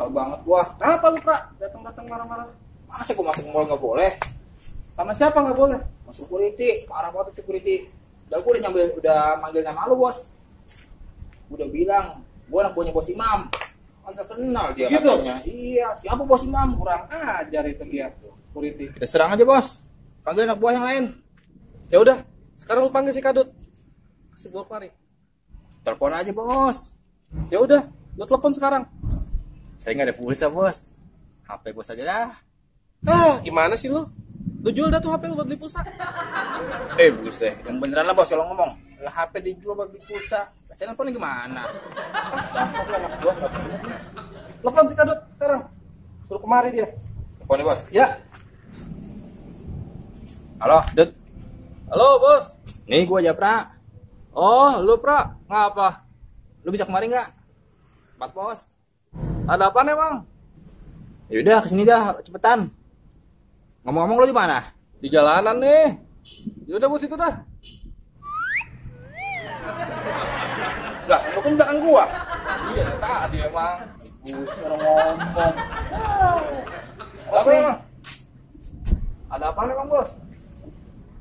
Kesel banget gua. Kenapa lu, Pra? Datang-datang marah-marah. Masa gua masuk mall nggak boleh? Sama siapa nggak boleh? Masuk security, parah banget security. Dan gua udah manggil nama lu, Bos. Gua udah bilang, gua anak buahnya Bos Imam. Agak kenal dia Gitu? katanya. Iya, siapa Bos Imam? Kurang ajar itu dia tuh, security. Kita serang aja, Bos. Panggil anak buah yang lain. Ya udah, sekarang lu panggil si Kadut. Kasih buah mari. Telepon aja, Bos. Ya udah, lu telepon sekarang. Saya nggak ada pulsa, Bos. HP Bos aja dah. Ah, gimana sih lu? Lu jual dah tuh HP lu buat beli pulsa. Buset. Yang beneran lah, Bos, kalau ngomong. Lah HP dijual buat beli pulsa. Saya nelfonnya gimana? Dasar lu anak gua enggak bener. Telepon si Kadut sekarang. Suruh kemari dia. Telepon nih, Bos. Ya. Halo, Dut. Halo, Bos. Nih gua Japra. Oh, lu, Pra. Ngapa? Lu bisa kemari nggak? Pak Bos. Ada apaan emang? Yaudah, kesini dah, cepetan. Ngomong-ngomong lu di mana? Di jalanan nih. Ya udah, Bos, itu dah. Lah, lu kan belakang gua. Iya, tadi emang. Buset, ngomong. Apa emang? Ada apaan emang, Bos?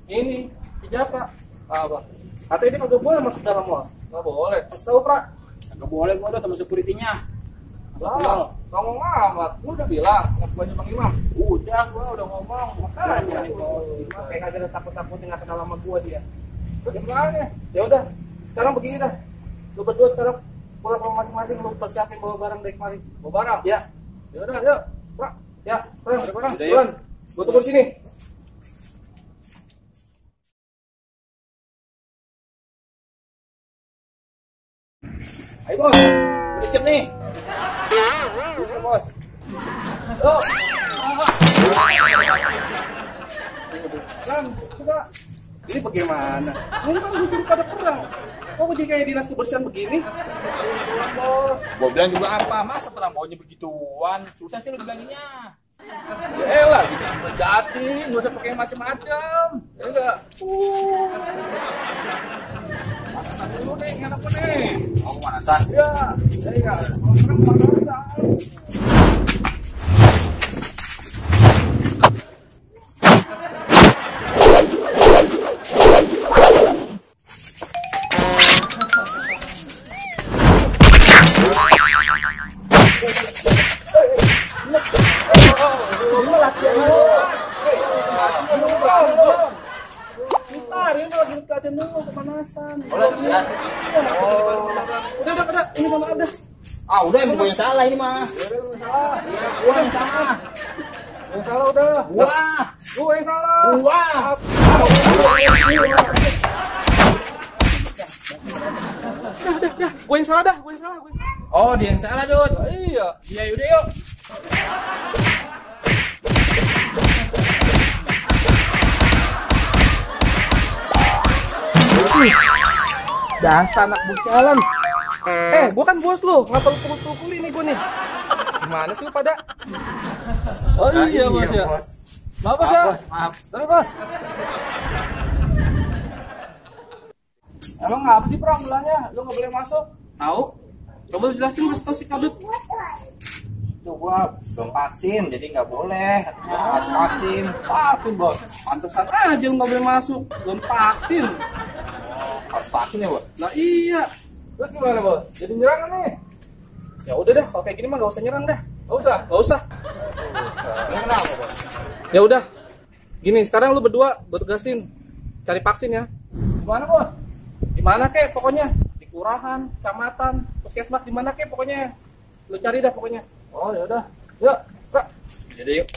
Ini, si Japra. Apa? HP ini kagak boleh masuk dalam mall. Nggak boleh. Tahu, Pra? Nggak boleh gua udah sama security-nya. Lah, kamu amat. Lu udah bilang, anak buahnya Bang Imam. Udah, gua udah ngomong. Makanya nih, Bos. Kayak kagak ada takut-takutin nggak kenal sama gua dia. Gimana? Ya udah, sekarang begini dah. Lu berdua sekarang pulang ke masing-masing, lu persiapin bawa barang dari kemari. Bawa barang? Ya. Ya udah, yuk. Pra. Ya, sekarang ada barang. Udah, yuk. Jalan. Gua tunggu di sini. Ayo, Bos. Udah siap nih. Udah, Bos. Oh. Lan, coba. Ini bagaimana? Ini kan disuruh pada perang. Kok jadi kayak dinas kebersihan begini? Gua bilang juga apa? Masa perang maunya begituan? Susah sih lu dibilanginnya. Ya elah, gitu. Jati, nggak usah pakai macam-macam. Ya enggak. Masak dulu nih, enak nih. Mau pemanasan? Ya, ya enggak. Sekarang pemanasan. Udah, ini mana ada? Udah emang gua yang salah ini mah. Iya, gua yang salah. Yang salah udah. Gua yang salah. Gue yang salah dah. Oh, dia yang salah, Dut. Iya. Iya, yaudah yuk. Dasar anak busialan. Gue kan bos lu. Ngapa lu pukul-pukulin nih gue nih? Gimana sih lu pada? Oh iya, Bos ya. Maaf, Bos ya. Maaf. Tapi, Bos. Emang ngapa sih perang mulanya? Lu nggak boleh masuk? Tahu? Coba lu jelasin, Mas, tau si Kadut. Itu gua belum vaksin, jadi nggak boleh. Harus vaksin. Vaksin, Bos. Pantesan aja lu nggak boleh masuk. Belum vaksin. Harus vaksin ya, Bos? Nah iya. Terus gimana, Bos? Jadi nyerang kan nih? Ya udah deh, kalau kayak gini mah nggak usah nyerang dah. Nggak usah. Ini kenapa, Bos? Ya udah. Gini, sekarang lu berdua gue tegasin cari vaksin ya. Gimana, Bos? Dimana kek pokoknya? Di kelurahan, kecamatan, puskesmas, dimana kek pokoknya. Lu cari dah pokoknya. Oh ya udah. Yuk, Kak. Jadi yuk.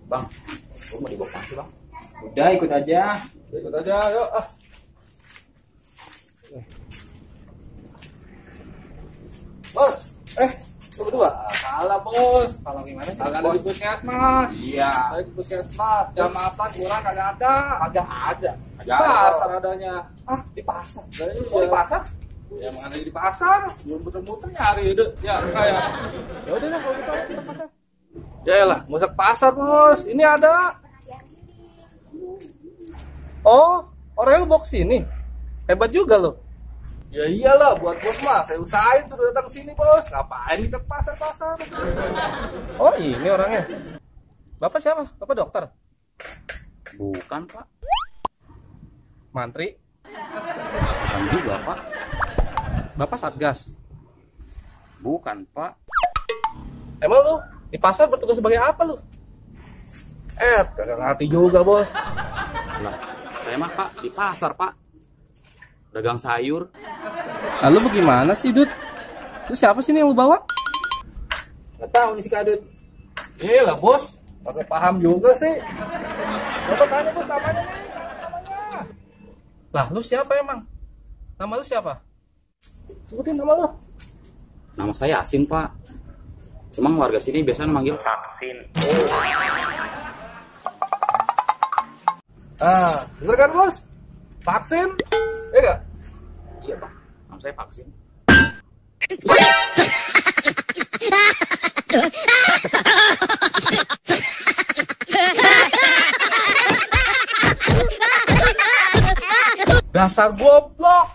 Bang, gua mau dibawa vaksin, Bang. Udah, ikut aja. Ikut aja, yuk. Bos, lu berdua? Kalah, Bos. Kalah gimana sih? Kagak ada di puskesmas. Iya. Ada di puskesmas, kecamatan, kelurahan kagak ada. Kagak ada. Di pasar adanya. Di pasar. Oh, di pasar? Ya mana di pasar? Belum muter-muter nyari ide. Ya, kayak. Ya udah lah kalau gitu kita pasar. Ya elah, musik pasar, Bos. Ini ada. Oh, Orangnya lu bawa ke sini. Hebat juga lo. Ya iyalah, buat bos mah saya usahain suruh datang sini bos. Ngapain kita ke pasar-pasar? Oh ini orangnya. Bapak siapa? Bapak dokter? Bukan, Pak. Mantri? Bukan juga, Pak. Bapak satgas? Bukan, Pak. Emang lu di pasar bertugas sebagai apa lu? Kagak ngerti juga bos. Lah, saya mah, Pak, di pasar, Pak. Dagang sayur. Lalu bagaimana sih, Dut? Lu siapa sih nih yang lu bawa? Nggak tahu nih si Kadut. Lah bos, kagak paham juga sih. Bapak tanya bos namanya nih, namanya. Lah lu siapa emang? Nama lu siapa? Sebutin nama lu. Nama saya Asin, Pak. Cuma warga sini biasanya manggil Vaksin. Bener kan bos? Vaksin? Iya gak? Iya, Pak. Nama saya Vaksin. Dasar goblok.